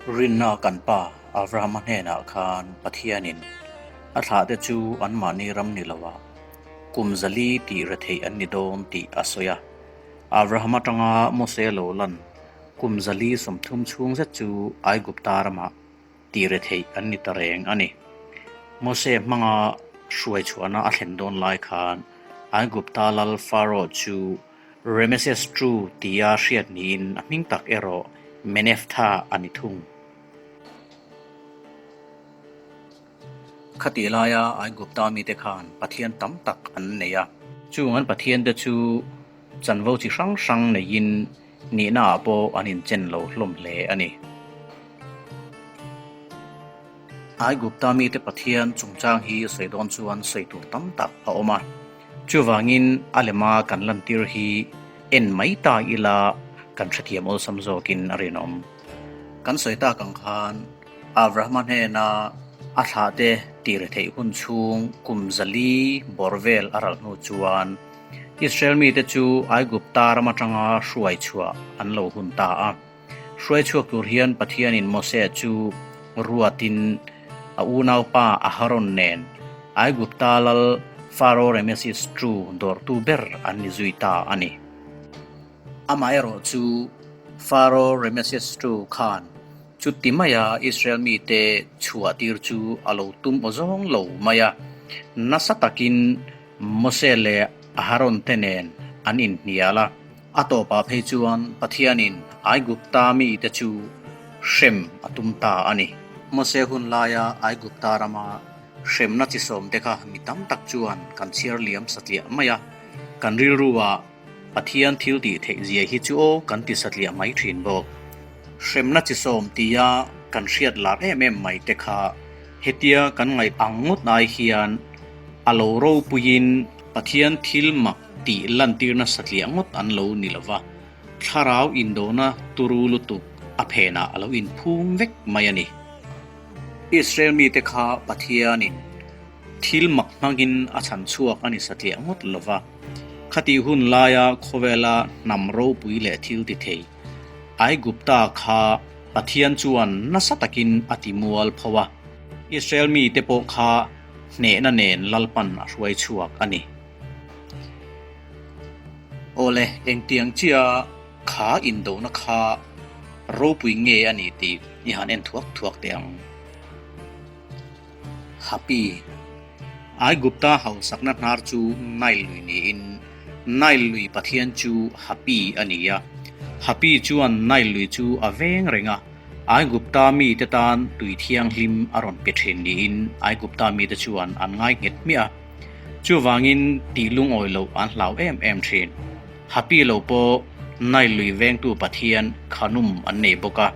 Rinna kan pa Avrahama hnenah khan Pathianin a thlahte chu anmahni ram ni loah kum 400 tih retheih an ni dawn tih a sawi a. Avraham atanga Mose lo lan kum 430 chhung zet chu Aigupta ramah tih retheih an ni ta reng a ni. Mose hmanga hruai chhuahna a thlen dawn lai khan Aigupta lal Pharaoh chu Rameses ii tia hriat niin a hming tak erawh Meneftha a ni thung. Khatih laia Aigupta mite khan pathian tam tak an nei a. Chung an pathiante chu chanvo chi hrang hrang neiin nihnaah pawh an inchen lo hlawm hle a ni. Aigupta mite pathian chungchang hi sawi dawn chuan sawi tur tam tak a awm a. Chuvangin a lema kan lantir hi en mai ta ila kan hrethiam awlsam zawkin a rinawm. Kan sawi tak ang khan Abrahama hnena a thlahte tih retheih hun chhung kum 400 bawr vel a ralh hnu chuan Israel mite chu Aigupta ram atanga hruai chhuah an lo hun ta a. Hruai chhuak tur hian Pathianin Mose chu ruatin a unaupa Aharon nen Aigupta lal Pharaoh Rameses ii dawrtu ber an ni zui ta a ni. Amaherawhchu Pharaoh Rameses ii khan chuti maia Israel mite chhuah tir chu a lo tum awzawng lo mai a, nasa takin Mose leh Aharon te nen an inhnial a. A tawpah phei chuan Pathianin Aigupta mite chu hrem a tum ta a ni. Mose hun laia Aigupta rama hremna chi sawmte kha mi tam tak chuan kan chhiar liam satliah mai a, kan rilruah Pathian thil tih theih zia hi chu aw kan ti satliah mai thin bawk. Hremna chi sawm tia kan hriat lar em em mai te kha hetia kan ngaih ang ngawt ai hian a lo ropuiin Pathian thil mak tih lantirna satliah ngawt an lo ni lova, thlarau indona turu lutuk a phenah a lo inphum vek mai a ni. Israel mite kha Pathianin thil mak hmangin a chhan chhuak a ni satliah ngawt lova, khatih hun laia khawvela hnam ropui leh thil ti thei Aigupta kha Pathian chuan nasa takin a ti mual pho a, Israel mite pawh kha hnehna nen Lalpan a hruai chhuak a ni. Awle, engtiang chia kha indona kha ropui nge a ni tih i han en thuak thuak teh ang. Hapi, Aigupta hausakna hnar chu Nile lui niin Nile lui pathian chu Hapi a ni a. Hapi chuan Nile lui chu a veng reng a, Aigupta mite tan tui thianghlim a rawn pe thin niin Aigupta mite chuan an ngai nghet hmiah a. Chuvangin tih lungawi loh an hlau em em thin. Hapi lo pawh Nile lui vengtu pathian Khanum an nei bawk a.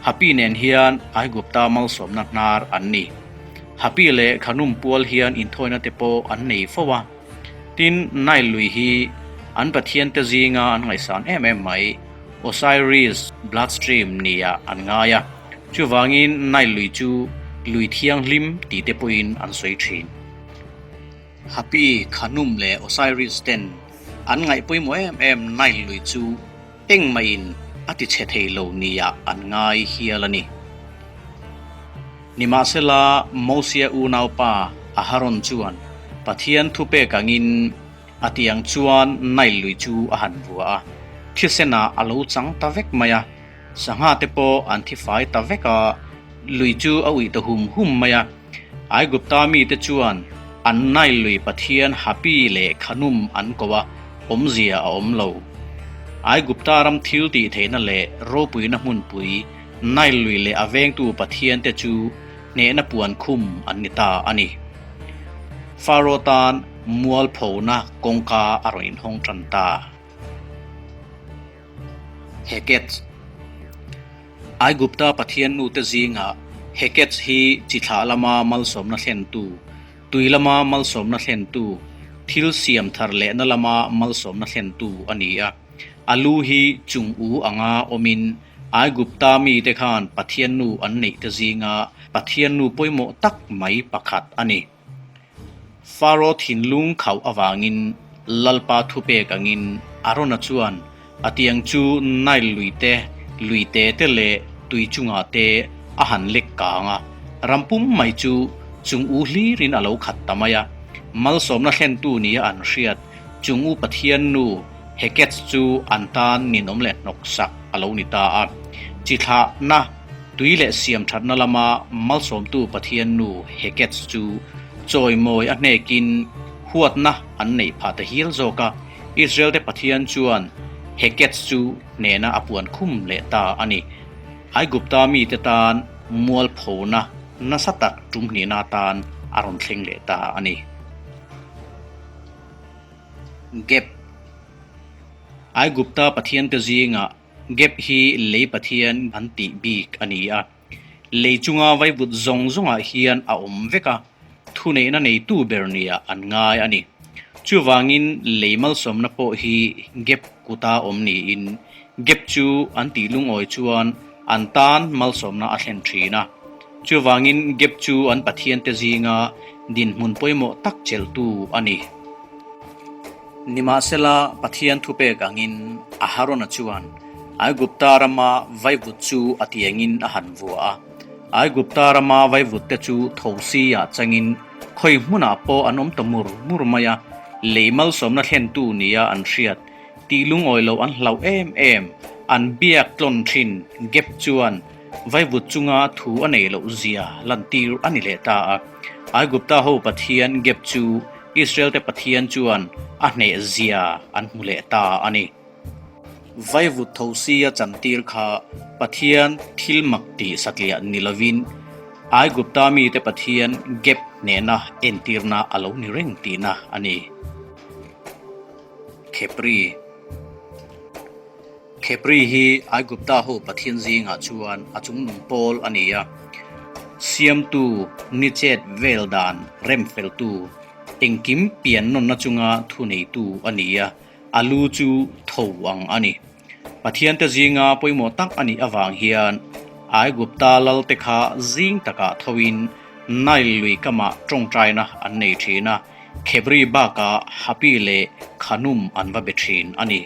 Hapi nen hian Aigupta malsawmna hnar an ni. Hapi leh Khanum pual hian inthawina te pawh an nei fo a. Tin, Nile lui hi an pathian te zinga an ngaihsan em em mai, Osiris bloodstream nia an ngai a. Chuvangin Nile lui chu lui thianghlim tih te pawhin an sawi thin. Hapi, Khanum leh Osiris ten an ngaih pawimawh em em Nile lui chu engmahin a ti chhe thei lo nia an ngai hial a ni. Nimahsela, Mosia unaupa Aharon chuan Pathian thupek angin a tiang chuan Nile lui chu a han vua a, thisenah a lo chang ta vek mai a, sangha te pawh an thi fai ta vek a, lui chu a uih ta hum hum mai a. Aigupta mite chuan an Nile lui pathian Hapi leh Khanum an ko a, awmzia a awm lo. Aigupta ram thil tih theihna leh ropuina hmunpui Nile lui leh a vengtu pathiante chu hnehna puan khum an ni ta a ni. Pharaoh tan mualphona kawngka a rawn inhawng tan ta. Heket. Aigupta pathian nute zingah Heket hi chi thlah lama malsawmna thlentu, tui lama malsawmna thlentu, thil siam thar lehna lama malsawmna thlentu a ni a. A lu hi chung u anga awmin Aigupta mite khan pathian nu an neihte zinga pathian nu pawimawh tak mai pakhat a ni. Pharaoh thinlung khauh avangin Lalpa thupek angin Arona chuan a tiang chu Nile luite, luite te leh tui chungah te a han lek kang a, ram pum mai chu chung u hlirin a lo khat ta mai a. Malsawmna thlentu nia an hriat chung u Pathian nu Hekets chu an tan ninawm leh hnawksak a lo ni ta a. Chi thlahna tui leh siam thatna lama malsawmtu Pathian nu Hekets chu chawimawi a hnekin huatna an neih phah ta hial zawk a. Israel te Pathian chuan Hekets chu hnehna a puan khum leh ta a ni. Aigupta mite tan mualphona nasa tak tum hnihna atan a rawn thleng leh ta a ni. Geb Aigupta pathiante zingah Geb hi lei pathian an tih bik a ni a. Lei chunga vaivut zawng zawngah hian a awm vek a, thuneihna neitu ber nia an ngai a ni. Chuvangin lei malsawmna pawh hi Geb kuta awm niin Geb chu an tih lungawi chuan an tan malsawmna a thlen thin a. Chuvangin Geb chu an pathiante zinga dinhmun pawimawh tak chelhtu a ni. Nimahsela, Pathian thupek angin Aharona chuan Aigupta rama vaivut chu a tiangin a han vua a. Aigupta rama vaivutte chu thosi-ah changin khawi hmunah pawh an awm ta mur mur mai a, lei malsawmna thlentu nia an hriat tih lungawi loh an hlauh em em. An biak tlawn thin Geb chuan vaivut chunga thu a neih loh zia lantir a ni leh ta a. Aigupta ho Pathian Geb chu Israel-te Pathian chuan a hneh zia an hmu leh ta a ni. Vaivut thosi a chantir kha Pathian thil mak tih satliah ni lovin Aigupta mite Pathian Geb hnehna entirna a lo ni reng tihna a ni. Khepri Khepri hi Aigupta ho Pathian zingah chuan a chungnung pawl a ni a, siamtu ni chet vel dan remfeltu, engkim pian nawnna chunga thuneitu a ni a, a lu chu tho ang a ni. Pathiante zinga pawimawh tak a nih avang hian Aigupta lalte kha zing takah thoin Nile lui kamah tawngtaina an nei thin a, Khepri bakah Hapi leh Khanum an va be thin a ni.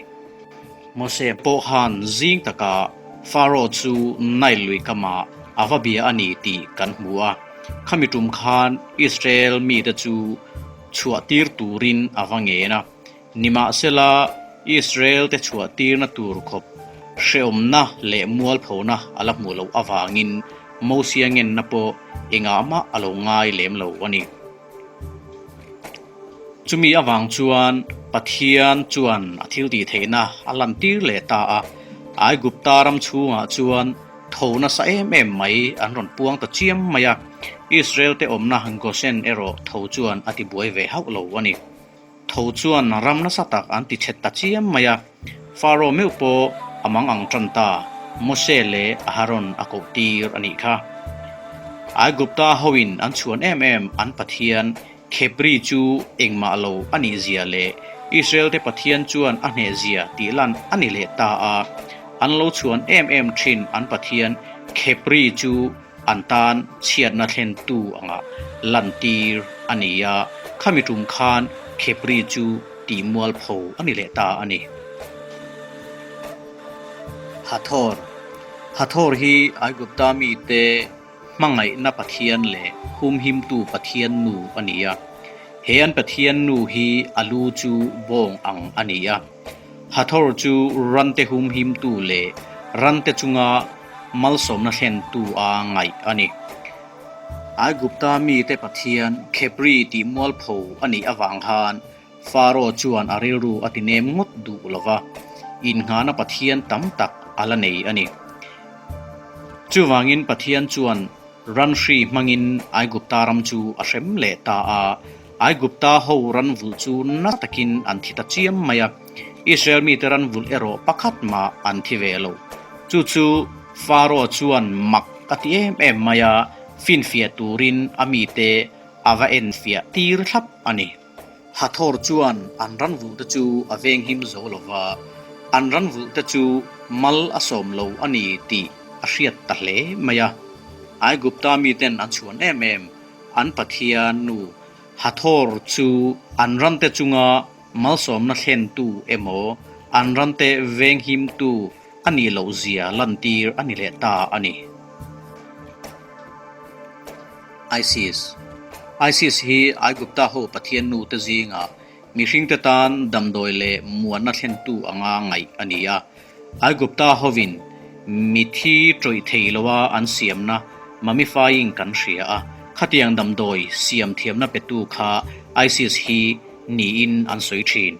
Mose pawh khan zing takah Pharaoh chu Nile lui kamah a va bia a ni tih kan hmu a. Khami tum khan Israel mite chu chhuah tir turin a va ngen a. Nimahsela, Israel-te chhuah tirna tur khawp hrehawmna leh mualphona a la hmuh loh avangin Mosia ngenna pawh engah mah a lo ngai lem lo a ni. Chumi avang chuan Pathian chuan a thiltih theihna a lantir leh ta a, Aigupta ram chhungah chuan tho nasa em em mai an rawn puang ta chiam mai a, Israel-te awmna Goshen erawh tho chuan a tibuai ve hauh lo a ni. Tho chuan ram nasa tak an ti chhet ta chiam mai a, Pharaoh meuh pawh a mang ang tan ta, Mose leh Aharon a koh tir a nih kha. Aigupta hoin an chhuan em em an pathian Khepri chu engmah lo a nih zia leh Israel-te pathian chuan a hneh zia tih lan a ni leh ta a, an lo chhuan em em thin an pathian Khepri chu An tan chhiatna thlentu anga lantir a ni a, khami tum khan Khepri chu tih mualpho a ni leh ta a ni. Hathor Hathor hi Aigupta mite hmangaihna pathian leh humhimtu pathian nu a ni a. He an pathian nu hi a lu chu bawng ang a ni a. Hathor chu rante humhimtu leh rante chunga malsawmna thlentu a ngaih a ni. Aigupta mite pathian Khepri tih mualpho a nih avang khan Pharaoh chuan a rilru a ti nem ngawt duh lo va, innghahna pathian tam tak a la nei a ni. Chuvangin Pathian chuan Ran hri hmangin Aigupta ram chu a hrem leh ta a, Aigupta ho ran vulh chu na takin an thi ta chiam mai a, Israel mite ran vulh erawh pakhat mah an thi ve lo. Chu chu Pharaoh chuan mak a ti em em mai a, finfiah turin a mite a va enfiah tir thlap a ni. Hathor chuan an ran vulhte chu a venghim zo lo va, an ran vulhte chu mal a sawm lo a ni tih a hriat ta hle mai a. Aigupta miten an chhuan em em, an Pathian nu Hathor chu an rante chunga malsawmna thlentu emaw, an rante venghimtu. a nih loh zia lantir a ni leh ta a ni. ISIS ISIS hi Aigupta ho pathian nu te zingah mihringte tan damdawi leh muanna thlentu anga ngaih a ni a. Aigupta hovin mithi tawih thei loa an siamna mummifying kan hria a, khatiang damdawi siam thiamna petu kha ISIS hi niin an sawi thin.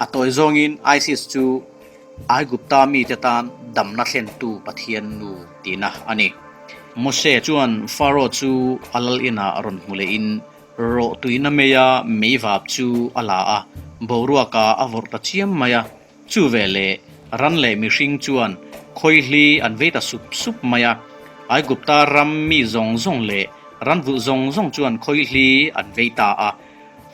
A tawi zawngin ISIS chu Aigupta mite tan damna thlentu Pathian nu tihna a ni. Mose chuan Pharaoh chu a lal inah rawn hmu lehin rawh tuina meia meivap chu a la a, boruakah a vawrh ta chiam mai a. Chu veleh ran leh mihring chuan khawihli an vei ta sup sup mai a. Aigupta ram mi zawng zawng leh ran vulh zawng zawng chuan khawihli an vei ta a.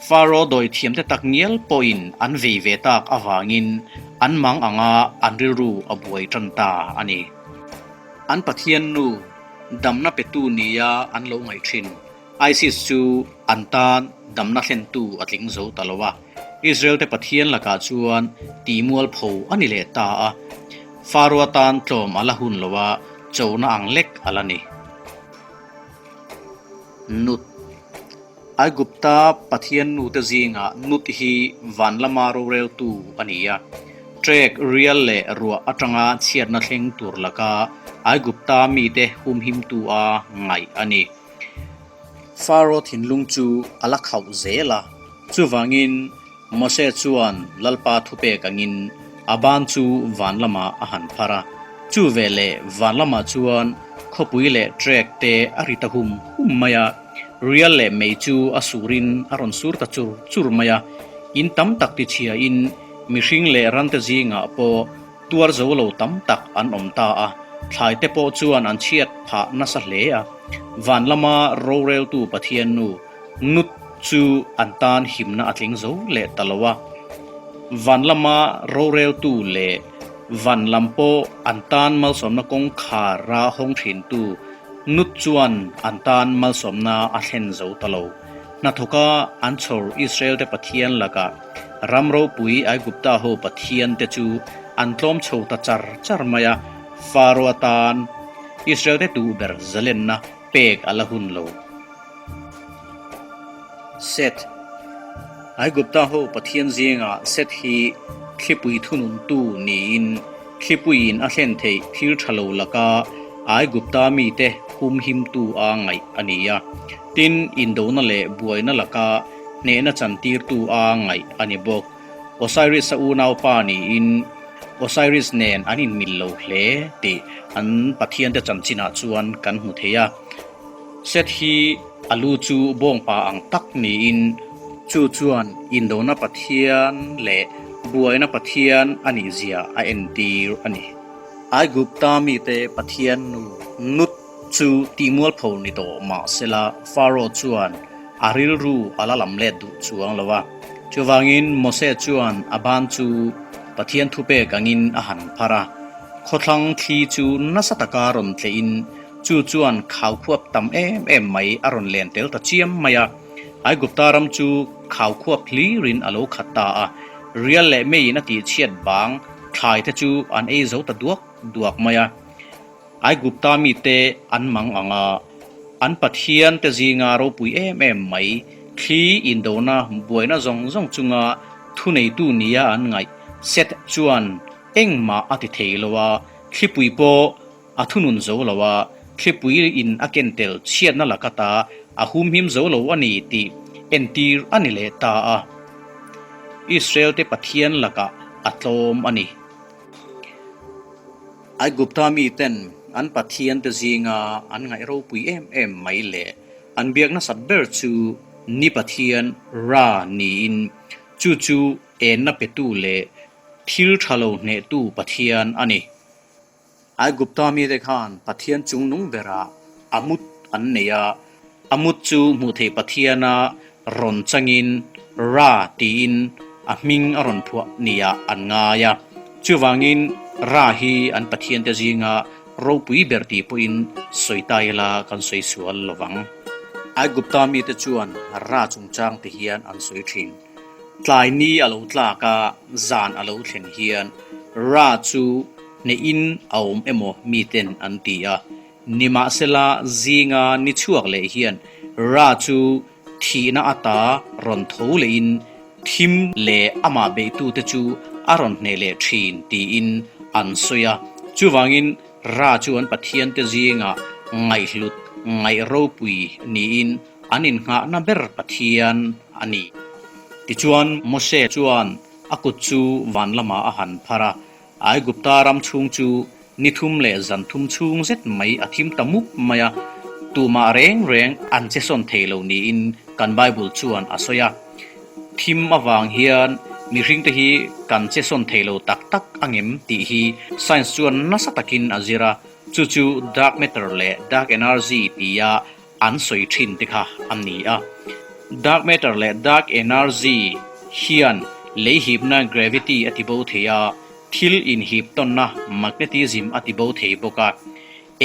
Faro dawi thiamte tak ngial pawhin an vei ve tak avangin an mang anga an rilru a buai tan ta a ni. An Pathian nu damna petu nia an lo ngaih thin. ISIS chu an tan damna thlentu a tling zo ta lo a, Israel-te Pathian lakah chuan tihmualpho a ni leh ta a, Faro atan tlawm a la hun lo a, chona ang lek a la ni. Nut. Aigupta Pathian nute zingah Nut hi van lama roreltu a ni a. Trek, rial leh ruah atanga chhiatna thleng tur laka Aigupta mite humhimtu a ngaih a ni. Faro thinlung chu a la khauh zel a, chuvangin Mose chuan Lalpa thupek angin a ban chu van lamah a han phar a. Chu veleh van lamah chuan khawpui leh trek te a ri ta hum hum mai a, rial leh mei chu a surin a rawn sur ta chur chur mai a. In tam tak tichhiain mihring leh rante zingah pawh tuar zo lo tam tak an awm ta a, thlai te pawh chuan an chhiat phah nasa hle a. Van lama roreltu Pathian nu Nut chu an tan himna a tling zo leh ta lo a. Van lama roreltu leh van lam pawh an tan malsawmna kawngkhara hawng thintu Nut chuan an tan malsawmna a thlen zo ta lo. Hnathawka an chhawr Israel-te Pathian lakah ram ropui Aigupta ho pathiante chu an tlawm chho ta char char mai a, Faro atan Israel-te duh ber zalenna pek a la hun lo. Seth, Aigupta ho pathian zingah Seth hi thlipui thununtu niin thlipuiin a thlen theih thil tha lo laka Aigupta mite humhimtu a ngaih a ni a. Tin, indona leh buaina laka hnehna chantirtu a ngaih a ni bawk. Osiris-a unaupa niin Osiris nen an inmil lo hle tih an pathiante chanchinah chuan kan hmu thei a. Seth hi a lu chu bawngpa ang tak niin chu chuan indona pathian leh buaina pathian a nihzia a entir a ni. Aigupta mite pathian nu Nut chu tihmualpho ni tawh mah sela Pharaoh chuan a rilru a la lam let duh chuang lo a. Chuvangin Mose chuan a ban chu Pathian thupek angin a han phar a, khawthlang thli chu nasa taka rawn tleihin Chu chuan khaukhuap tam em em mai a rawn len tel ta chiam mai a. Aigupta ram chu khaukhuap hlirin a lo khat ta a, rial leh meiin a tihchhiat vang thlai te chu an ei zo ta duak duak mai a. Aigupta mite an mang ang a, an pathian te zinga ropui em em mai thli indona buaina zawng zawng chunga thuneitu nia an ngaih Seth chuan engmah a ti thei lo a, thlipui pawh A thunun zo lo a, thlipui in a ken tel chhiatna laka ta a humhim zo lo a ni tih entir a ni leh ta a. Israel te Pathian lakah a tlawm a ni. Aigupta miten an Pathian te zinga an ngaih ropui em em mai leh an biak nasat ber chu Ni Pathian Ra niin chu chu enna petu leh thil tha lo hnehtu Pathian a ni. Aigupta mite khan Pathian chungnung berah Amut an nei a, Amut chu hmuh theih Pathiana rawn changin Ra tiin a hming a rawn phuah niah an ngai a. Chuvangin Ra hi an pathiante zinga ropui ber tih pawhin sawi ta ila kan sawi sual lo vang. Aigupta mite chuan Ra chungchang ti hian an sawi thin. Tlai ni a lo tlak a, zan a lo thlen hian Ra chu. Hnehin a awm emaw miten an ti a. Nimahsela zinga ni chhuak leh hian Ra chu thihna ata rawn tho lehin thim leh amah beihtute chu a rawn hneh leh thin tiin an sawi a. Chuvangin Ra chu an pathiante zingah ngaihhlut, ngaih ropui niin an innghahna ber pathian a ni. Tichuan Mose chuan a kut chu van lamah a han phar a, Aigupta ram chhung chu ni thum leh zan thum chhung zet mai a thim ta mup mai a, tumah reng reng an che sawn thei lo niin kan Bible chuan a sawi a. Thim avang hian mihringte hi kan che sawn thei lo tak tak angem tih hi science chuan nasa takin a zir a, chu chu dark matter leh dark energy tia an sawi thin te kha a ni a. Dark matter leh dark energy hian lei hipna gravity a tibo thei a, thil inhip tawnna magnetism a tibo thei bawk a.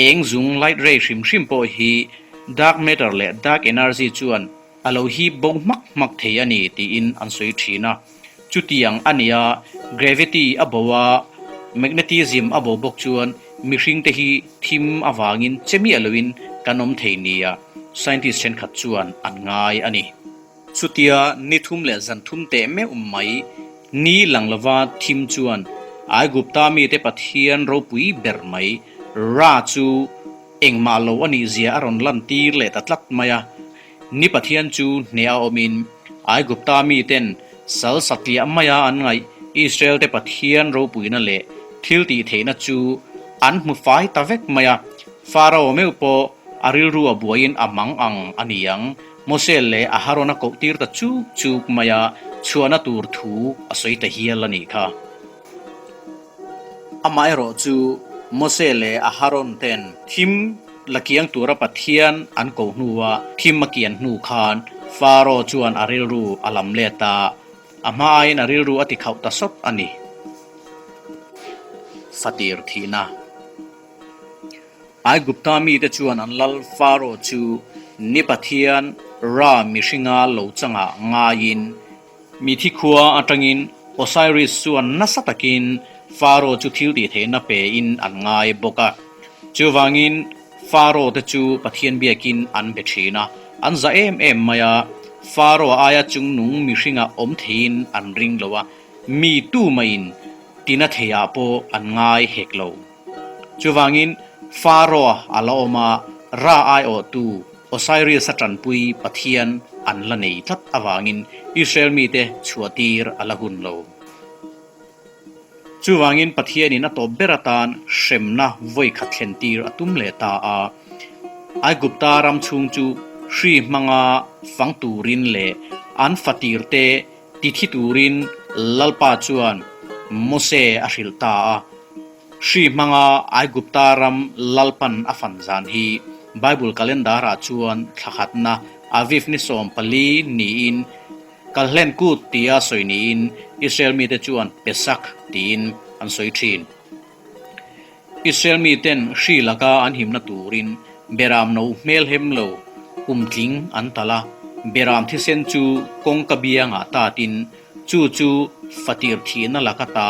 Eng zung light ray hrim hrim pawh hi dark matter leh dark energy chuan a lo hip bo hmak hmak thei a ni tiin an sawi thin a. Chutiang a nia, gravity a bo a, magnetism a bo bawk chuan mihringte hi thim avangin che miah loin kan awm thei nia scientist thenkhat chuan an ngai a ni. Chutia ni thum leh zan thum teh meuh mai ni lang lova thim chuan Aigupta mite pathian ropui ber mai Ra chu engmah lo a nih zia a rawn lantir leh ta tlat mai a. Ni Pathian chu hneh a awmin Aigupta miten sal satliah maia an ngaih Israel-te Pathian ropuina leh thil tih theihna chu an hmu fai ta vek mai a. Pharaoh meuh pawh a rilru a buaiin a mang ang a ni ang. Mose leh Aharon a kohtir ta chuk chuk mai a, chhuahna tur thu a sawi ta hial a nih kha. Amaherawh chu Mose leh Aharon ten thim la kiang tura Pathian an ko hnua thim a kian hnu khan Pharaoh chuan a rilru a lam let a, a hma aiin a rilru a ti khauh ta sawt a ni. Fatir thihna. Aigupta mite chuan an lal Pharaoh chu ni Pathian Ra mihringa lo changah ngaiin Mithi khua atangin Osiris chuan nasa takin Pharaoh chu thil tih theihna pein an ngai bawk a. Chuvangin Pharaoh te chu Pathian biakin an be thin a, an za em em mai a. Pharaoh aia chungnung mihringah awm theiin an ring lo a, mi tumaiin tina theiah pawh an ngai hek lo. Chuvangin Pharaoh a la awm a, Ra aiawhtu Osiris-a tanpui Pathian an la nei tlat avangin Israel mite chhuahtir a la hun lo. Chuvangin Pathianin a tawp ber atan hremna vawi khat thlentir a tum leh ta a. Aigupta ram chhung chu hri hmanga fang turin leh an fatirte ti thi turin Lalpa chuan Mose a hrilh ta a. Hri hmanga Aigupta ram Lalpan a fan zan hi Bible calendar-ah chuan thla khatna Aviv ni 14 niin Kalhlen Kut tia sawi niin Israel mite chuan Pesach tiin an sawi thin. Israel miten hri laka an himna turin beram no hmelhem lo kum tling an talh a, beram thisen chu kawngka biangah tatin Chu chu fatir thihna laka ta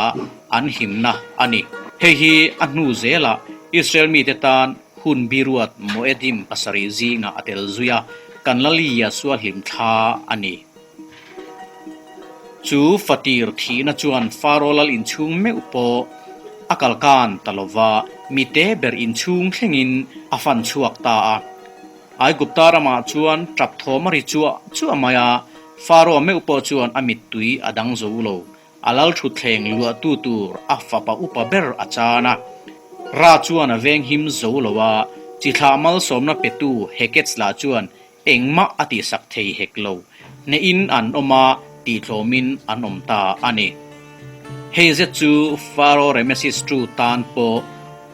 an himna a ni. Hei hi a hnu zelah Israel mite tan hun biruat Moedim pasarih zingah a tel zui a, kan Lal Yahshua hlimthla a ni. Chu fatir thihna chuan Faro lal inchhung meuh pawh a kalkan ta lova, mite ber inchhung thlengin a fan chhuak ta a. Aigupta ramah chuan tap thawm a ri chuah chuah mai a, Pharaoh meuh pawh chuan a mittui a dang zo lo. A lal thutthleng luahtu tur a fapa upa ber a chan a. Ra chuan a veng him zo lo a, chi thlah malsawmna petu Hekets lah chuan engmah a tihsak thei hek lo. Hnehin an awm a, tihtlawmin an awm ta a ni. Hei zet chu Pharaoh Rameses ii tan pawh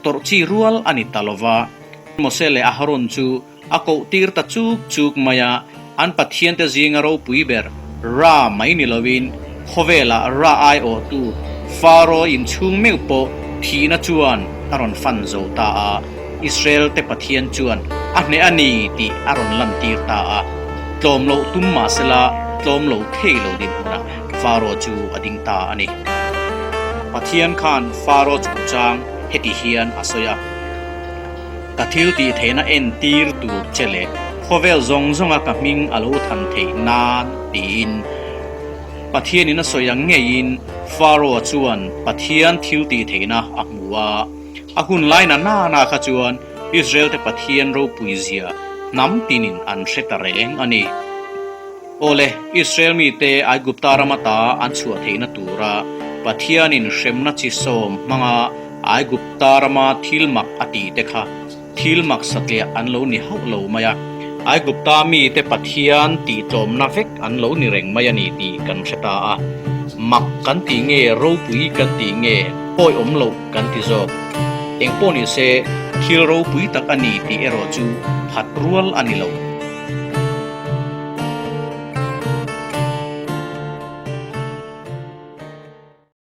tawrh chi rual a ni ta lo va. Mose leh Aharon chu a koh tir ta chuk chuk mai a, an pathiante zinga ropui ber Ra mai ni loin khawvelah Ra aiawhtu Pharaoh inchhung meuh pawh thihna chuan a rawn fan zo ta a, Israel te Pathian chuan a hneh a ni tih a rawn lantir ta a, tlawm loh tum mahsela tlawm lo thei lo dinhmunah Pharaoh chu a ding ta a ni. Pathian khan Pharaoh chungchang. heti hian a sawi a, Ka thil tih theihna entir tur che leh khawvel zawng zawnga ka hming a lo than theih nan tiin Pathianin a sawi ang ngeiin Pharaoh chuan Pathian thil tih theihna a hmu a. A hun lai na nana kha chuan Israel-te Pathian ropui zia hnam tinin an hre ta reng a ni. Awle, Israel mite Aigupta ram ata an chhuah theihna tura Pathianin hremna chi sawm hmanga Aigupta rama thil mak a tih te kha thil mak satliah an lo ni hauh lo mai a, Aigupta mite Pathian tihtlawmna vek an lo ni reng mai a ni tih kan hre ta a. Mak kan tih nge, ropui kan tih nge, pawi awm loh kan ti zawk. Engpawh ni se, thil ropui tak a ni tih erawh chu phat rual a ni lo.